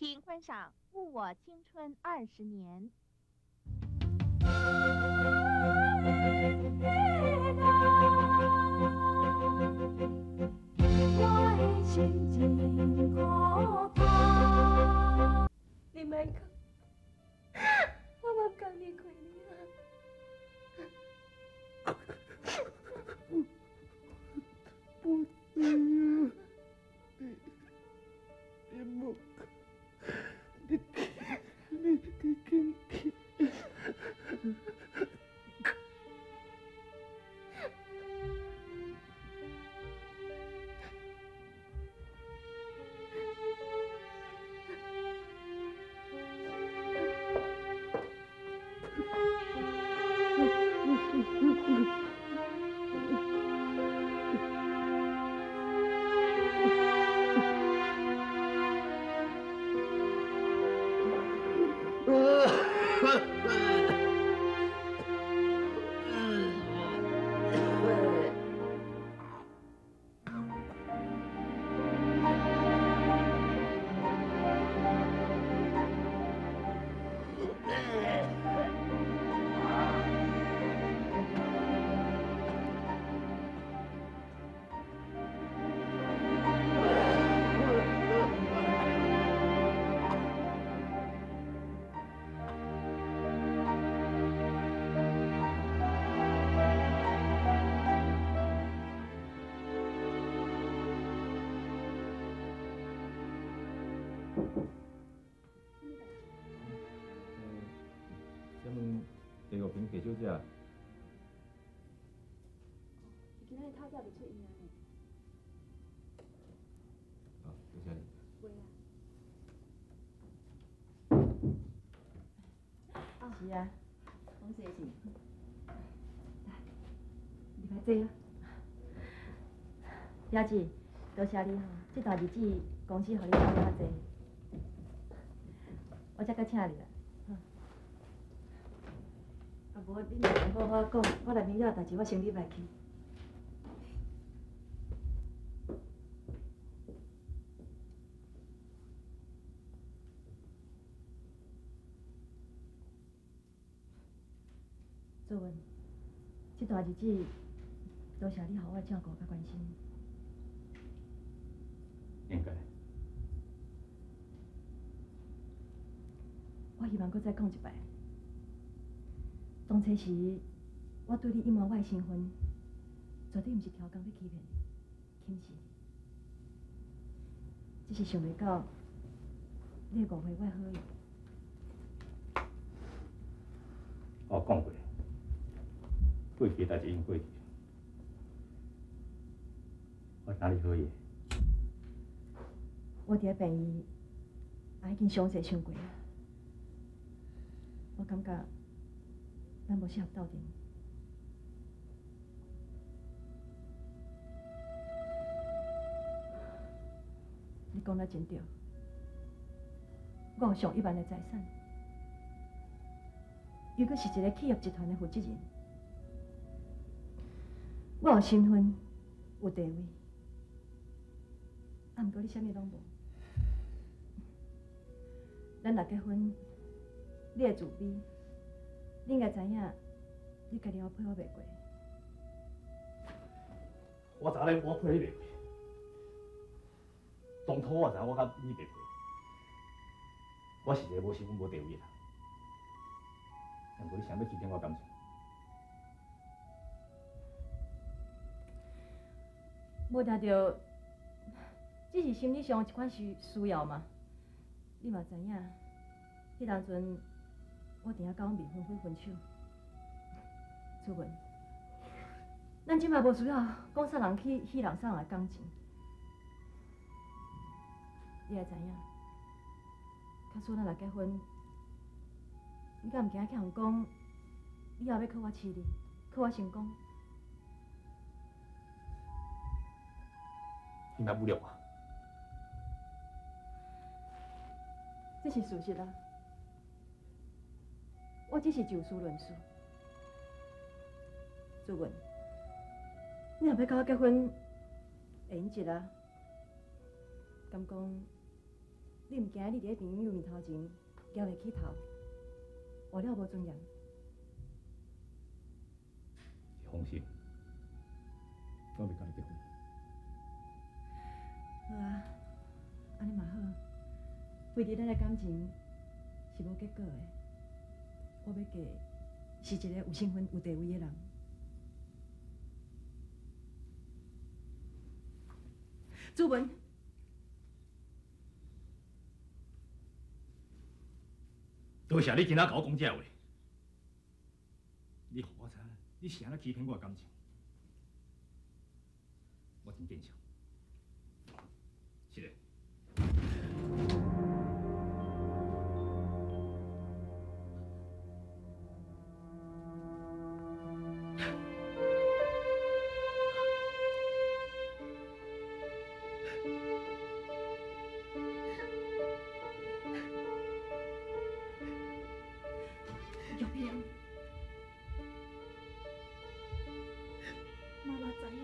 請觀賞《誤我青春二十年》。我的心真孤单。你莫哭，我嘛毋甘离开你啊！不知啊，你莫哭，你你你紧去。請問鄭玉萍謝小姐。伊今仔日透早袂出院啊呢。好，多謝你。袂啊。是啊，講這是。來，入來坐啊。表姊，多謝你吼，這段日子公司予你照顧較濟，我才閣請你啦。啊，無恁兩個好好講，我內面還有代誌，我先入來去。祖文，這段日子多謝你予我照顧佮關心。應該。我希望閣再講一擺。當初時，我對你隱瞞我的身份，絕對毋是超工欲欺騙你、輕視你，只是想袂到你會誤會我的好意。我講過，過去的代誌已經過去，我哪裡好意？我佇咧病院也已經詳細想過啊，我感覺咱無適合鬥陣。你講得真對，我有上億萬的財產，又閣是一個企業集團的負責人，我有身份，有地位，啊，毋過你啥物攏無。咱若結婚，你會自卑，你應該知影，你家己我配我袂過。我知影我配你袂過，當初我知影我佮你袂配，我是一個無身份、無地位的人，毋過你想欲欺騙我感情？無定著，只是心理上一款需需要嘛。你嘛知影，彼當陣我定仔佮阮未婚夫分手。楚文，咱這擺無需要講啥人去戲人啥人的感情。你也知影，假使咱若結婚，你敢毋驚去予人講，以後欲靠我飼你，靠我成功？你莫侮辱我！這是事實啊！我只是就事論事。祖文，你若欲佮我結婚，會用得啊？敢講你你毋驚你佇咧朋友面頭前交袂起頭，活了無尊嚴？放心，我袂共你結婚。好啊，按呢嘛好。維持咱的感情是無結果的。我欲嫁是一個有身份、有地位的人。主文，多謝你今仔共我講這話。你予我知，你是按怎欺騙我的感情，我真見笑。是的。玉萍，妈妈知影，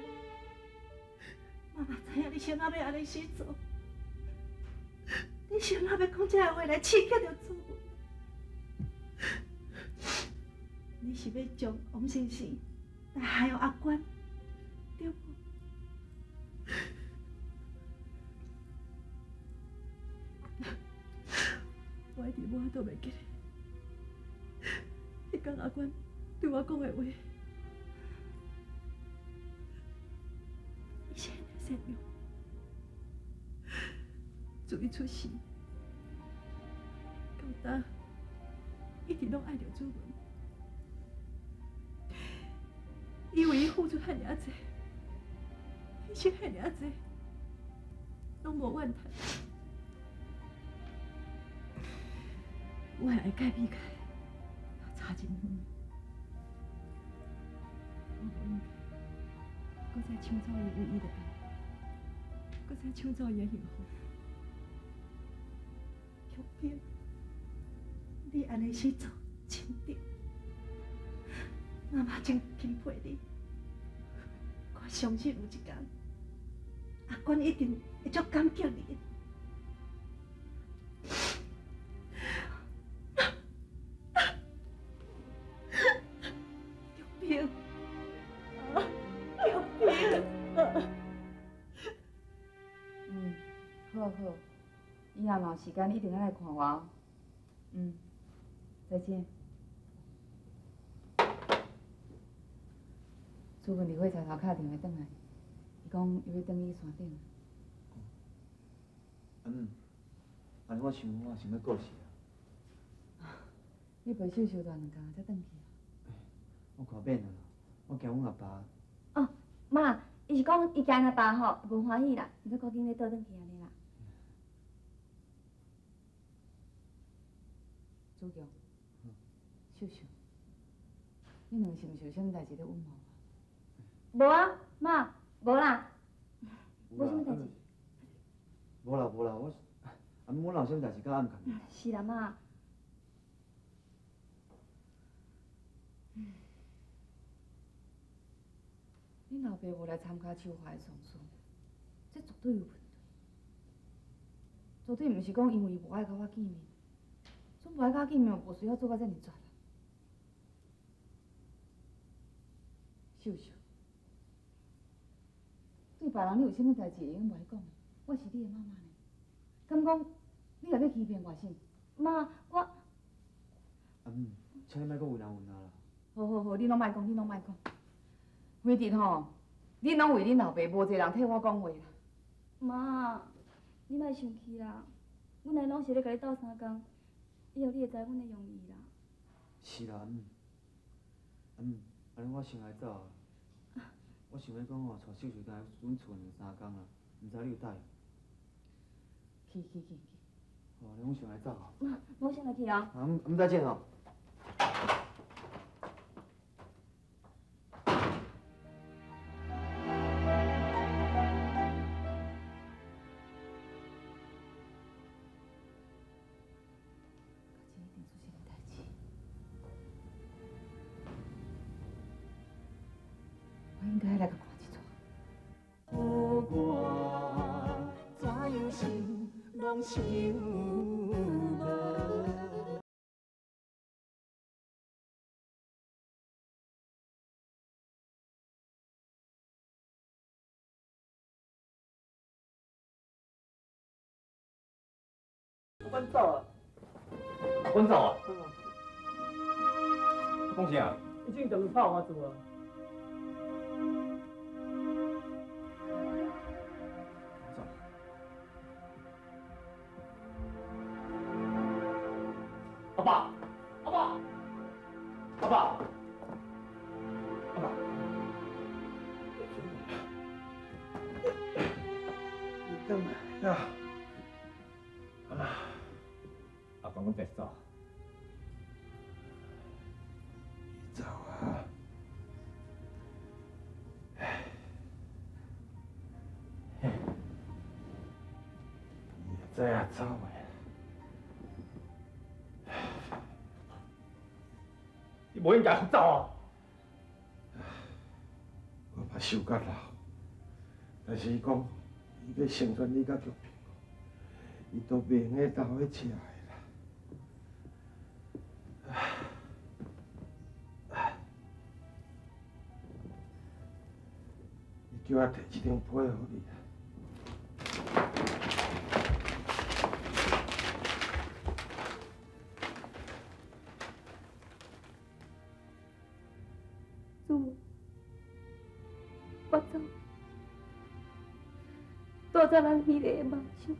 妈妈知影你是按怎欲按呢死做，你是按怎欲讲这个话来刺激著主文？你是欲将王先生来害予阿娟，对无？我一直无法度袂记得。彼工阿娟对我講的話，伊是遐爾善良。自伊出世到今，一直攏愛著主文，伊為伊付出遐爾濟，犧牲遐爾濟，攏無怨嘆。我的愛佮比起來，差真遠。我無應該，閣再搶走伊唯一的愛，閣再搶走伊的幸福。玉萍，你按呢死做真對，媽媽真欽佩你。我相信有一天，阿娟一定會足感激你的。玉萍，玉萍。嗯，好好，以後若有時間，一定愛來看我哦。嗯，再見。主文佇火車頭敲電話轉來，伊講伊欲轉去山頂。嗯，按呢我想我也想欲過去啊。你陪秀秀蹛兩工才轉去啊？我看免啊，我驚阮阿爸。哦，媽，伊是講伊驚阿爸吼無歡喜啦，伊閣趕緊欲倒轉去按呢啦。子強，秀秀，你兩個是毋是有啥物代誌咧隱瞞我？無啊，媽，無啦，無啥物代誌。無啦無啦，我，啊，阮有啥物代誌敢暗藏？是啦，媽。恁老爸無來參加秋華的喪事，這絕對有問題。絕對毋是講因為伊無愛佮我見面，總無愛佮我見面，無需要做到這爾絕啊。秀秀，對別人你有啥物代誌會用無愛講的？我是你的媽媽呢，敢講你也欲欺騙我是？媽，我……嗯，請你莫閣為難阮啊啦。好好好，你攏莫講，你攏莫講。反正吼，恁攏為恁老爸，無一個人替我講話啦。媽，你莫生氣啦，阮來攏是咧共你鬥相共，以後你會知阮的用意啦。是啦，按呢我先來走啊。我想欲講吼，帶秀秀轉來阮厝兩三工啦，毋知你有答應？去去去去。好，按呢阮先來走。媽，我先來去啊。啊，阮再見吼。应该来共看一撮。予我怎样想，拢想。阿管走啊！阿管走啊？讲啥？伊正等拍我做啊！阿爸，阿爸，阿爸，阿爸！你转来啊！阿公，阮再走。走啊！伊会知影走的。你无应该走啊！我嘛受甲老，但是伊讲，伊欲成全你佮玉萍，伊都袂用得留喺遮的啦。伊叫我提这张批予你。主，我走，带走咱美丽的梦想，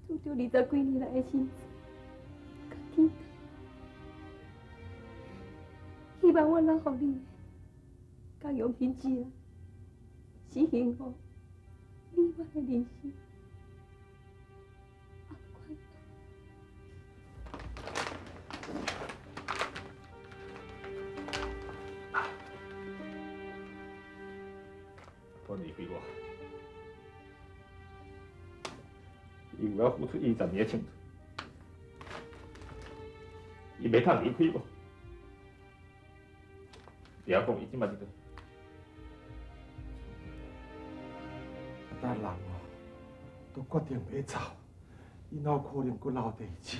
拄著20几年来的辛苦，佮天堂。希望我留予你的，佮用品质啊，是幸福美满的人生。阿管离开我，伊为我付出20年的青春，伊袂通离开我。不要讲，伊这摆伫佗。啊，人哦，都决定欲走，伊哪有可能阁留地址？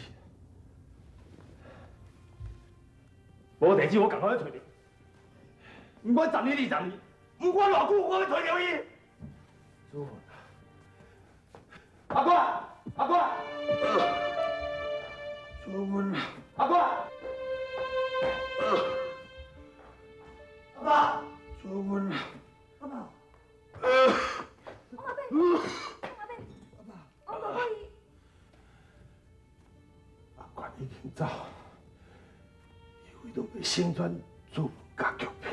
无地址，我共款去揣著。毋管10年、20年，毋管偌久，我欲揣著伊。祖文，阿哥，阿哥，祖文，阿哥，阿爸，祖文，阿爸，阿伯，阿伯，阿爸，阿关已经走，伊为著欲成全祖文佮玉萍，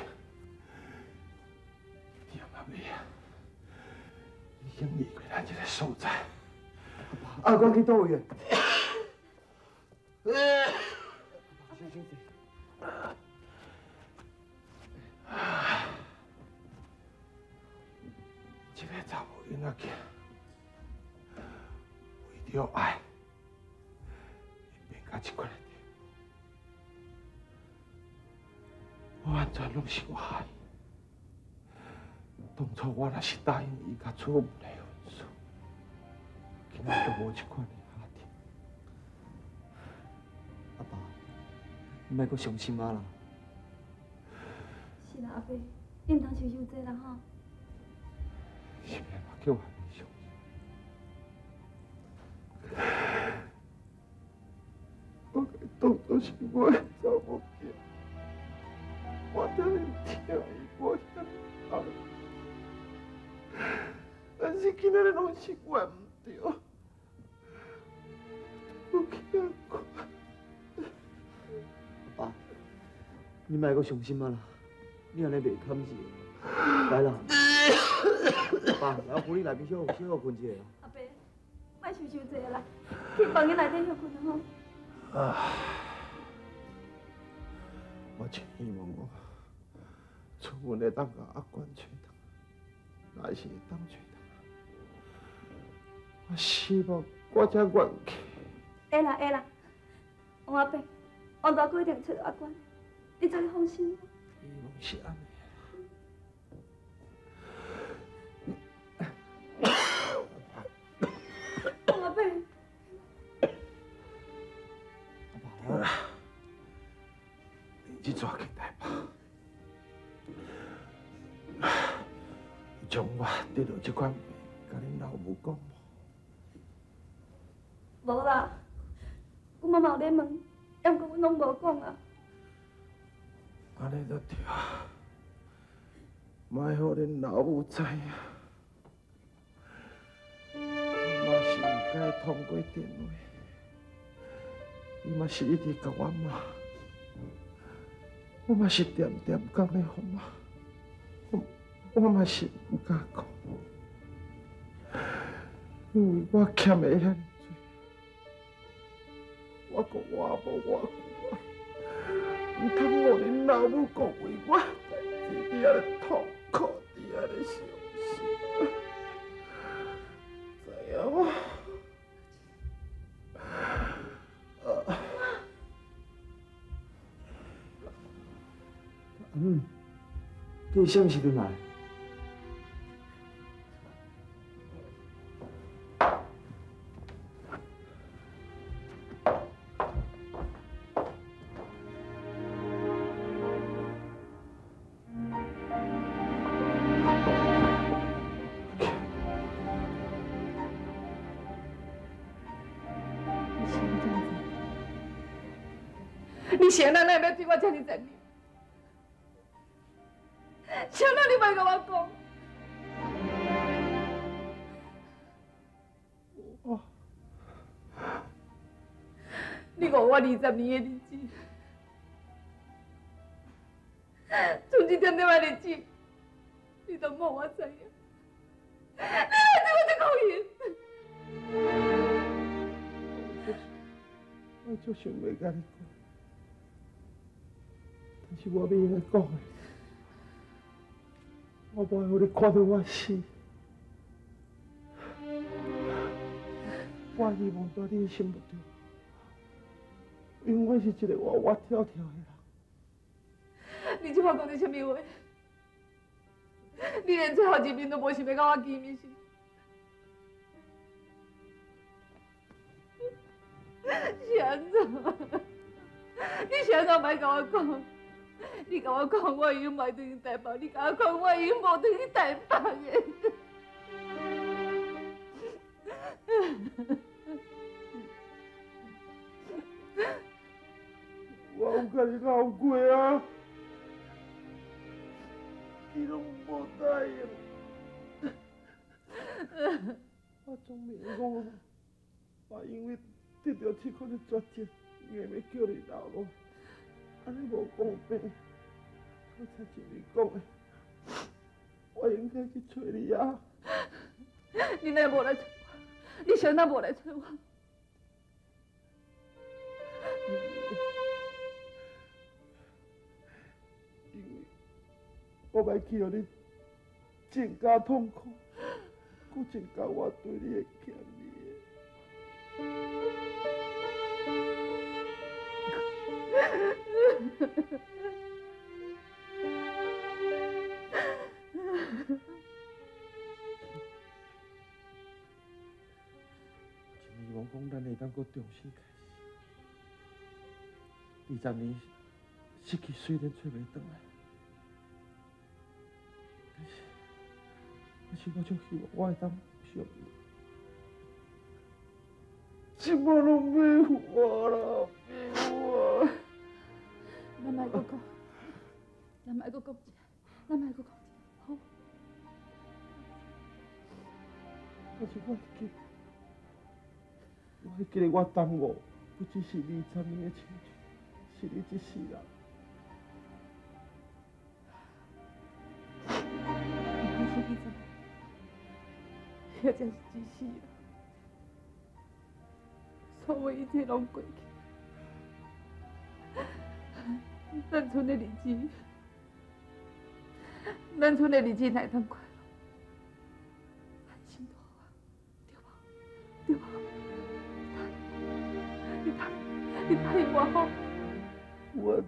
点仔尾啊，已经离开咱这个所在。阿关去佗位？阿爸，小心点。这个查某囡仔囝，为著爱，变到这款的地步，完全拢是我害。当初我若是答应伊佮楚文的婚事，今仔就无这款的下场。阿爸，你莫阁伤心啊啦！是啦，阿伯，你毋通想伤济啦吼。是欲嘛叫我袂伤心？我共伊当作是我的查某囝，我遮尔疼伊，我遐尔爱，但是今仔日拢是我毋对，我去阿关。阿爸，你莫阁伤心啊啦！你按呢袂堪事。来啦，阿爸，来我扶你内面小小困一下啦。阿伯，莫想伤济啦，去房间内底歇困啊吼。啊，我真希望哦，楚文会当共阿关揣转来，若是会当揣转来，我希望我才愿去。会啦会啦，王阿伯，王大哥一定会揣著阿关，你做你放心。希望是按呢。王阿伯。阿爸，你这逝去台北，有将我得著这款病，共恁老母讲无？无，无啦，阮妈嘛有咧问，犹过阮拢无讲啊。按呢就对啊，莫予恁老母知影。嘛是有共伊通过电话，伊嘛是一直共我骂，我嘛是恬恬讲咧予骂，我嘛是毋敢讲，因为我欠的遐尔济，我阁活无偌久啊，毋通予恁老母阁为我代志伫遐咧痛苦，伫遐咧伤心。知影无？阿姆，你是啥物时阵来？你是按怎哪会欲对我遮尔残忍？是按怎你袂共我讲？我，你误我20年的日子，剩这点点仔日子，你都无我知影，你来对我这可怜。我足想欲共你讲。但是我袂用讲的，我无爱予你看著我死。我希望蹛你的心目中，永远是一个活活跳跳的人。你这摆讲的啥物话？你连最后一面都无想欲共我见面是？是按怎？你是按怎莫共我讲？你共我讲，我永袂转去台北。你共我讲，我永无转去台北的。我有共你闹过啊，你拢无答应。我总袂讲，我因为得著这款的绝症，硬欲叫你留落，按呢无公平。我才像你讲的，我应该去揣你啊！你哪无来揣我？你是按怎无来揣我？因为我欲去予你增加痛苦，阁增加我对你的欠你的。我真希望讲，咱会当阁重新开始。20年失去虽然揣袂转来，但是我足希望我会当相遇。这摆拢袂有啦，袂有啊！咱莫阁讲，咱莫阁讲，咱莫阁讲，好。但是我会记，我会记得我耽误，不只是20年的青春，是你一世人。不是20年，或者是一世人。所有一切拢过去，咱賰的日子，咱賰的日子哪会当快乐？安心就好啊，对无？对无？你答应，你答应我好。我。